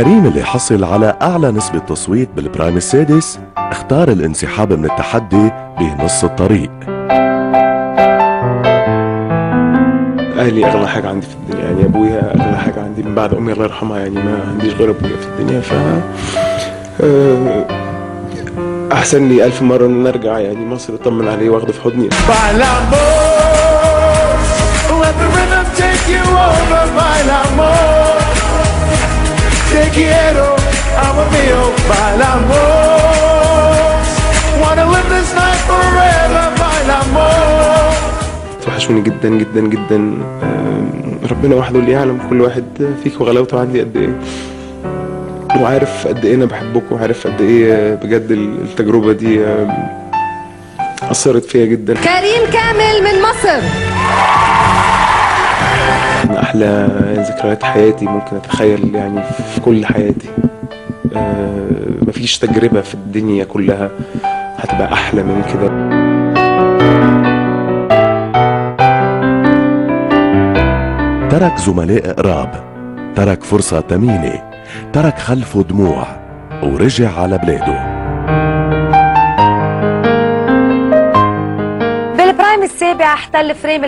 كريم اللي حصل على أعلى نسبة تصويت بال prime السادس اختار الانسحاب من التحدي بنص الطريق. أهلي أغلى حاجة عندي في الدنيا، يعني أبويا أغلى حاجة عندي من بعد أمي الله يرحمها، يعني ما عنديش غير أبويا في الدنيا. ف أحسن لي 1000 مرة إن أرجع يعني مصر أطمن عليه وأخده في حضني. توحشوني جدا جدا جدا، ربنا وحده اللي يعلم كل واحد فيكم غلاوته عندي قد ايه، وعارف قد ايه انا بحبكم، وعارف قد ايه بجد التجربة دي اثرت فيا جدا. كريم كامل من مصر. من احلى ذكريات حياتي ممكن اتخيل يعني في كل حياتي. مفيش تجربه في الدنيا كلها هتبقى احلى من كده. ترك زملاء قراب، ترك فرصة ثمينة، ترك خلفه دموع ورجع على بلاده. بال prime السابع احتل frame